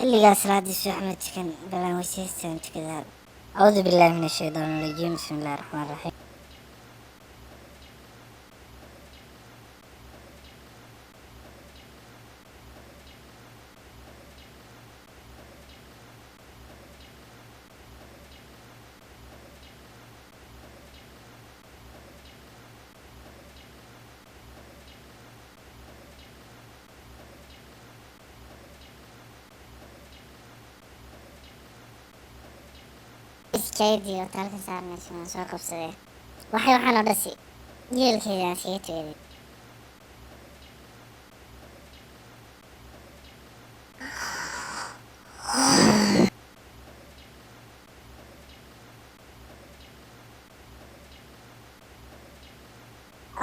Xilligaa salaadii subax ma tukan, balan weysaystaan tukadaa. Acuudu billahi min ashaydaani rajiim. Bismillahi raxmaani raxiim. Iskaydii oo taalka saarnaysa waan soo qabsadee. Waxaan oo dhasi yeelkeeda aan iskaga tukaday.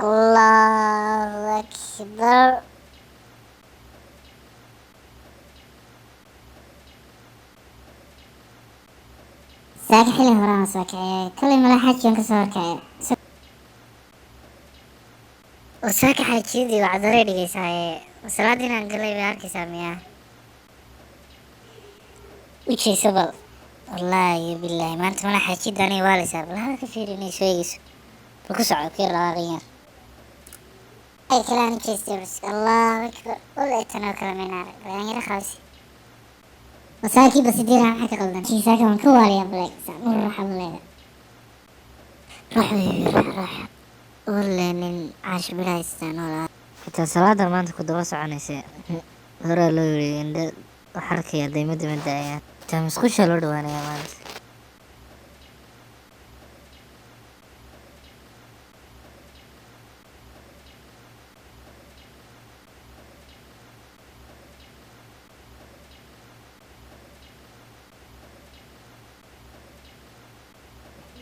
Allahu akbar. Saaka xilli hore aan soo kaciyay. Kolay mala xaajiyan ka soo horkacay. Oo saaka xaajiyadii waa cadaray dhigaysaaye. Salaad inaan galay bay arkaysaa miyaa? U jeeso bal. Wallaahi billaahi maanta mala xaajiyada aniga waalaysaa. Bal halka fiiri inay soo eegayso. Bal ku soco kii dhawaaqin yar. Ay kale aan u jeestay bas. Allahu akbar. Wallaahi tan oo kale mayna arag. Bal aan yara qaabsi. Wasaakii basidiira maxaa ka qaldan? Kii saaka waan ka waalayaa balay. Saan u raaxa balay. Ruux ruux ruux. Walle nin caash bilahaystaan walaa. Xitaa salaada maanta ku daba soconaysa. Horaa loo yiri indho wax arkaya daymadda ma daayaan. Xitaa musqusha loo dhawaanayaa maanta.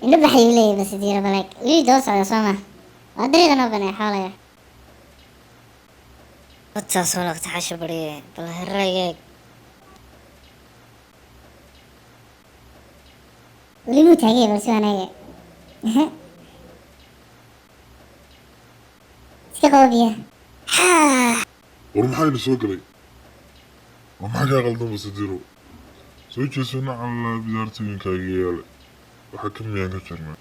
Indho baxayuu leeyahay basidiira balay. Weli daba socda soo ma? Waa dariiqa noo banay xoolaya. Hortaa soo laqta xasha bariye. Bal herrayga eeg. Weli muu taagay bal si wanaaga. Iska qabo biyaha. War maxayna soo galay? War maxaa kaa qaldan Basidiro? Soo jeeso nacalla bidaartooyinkaaga yaale. Waxa ka miyaan ka jarnaa?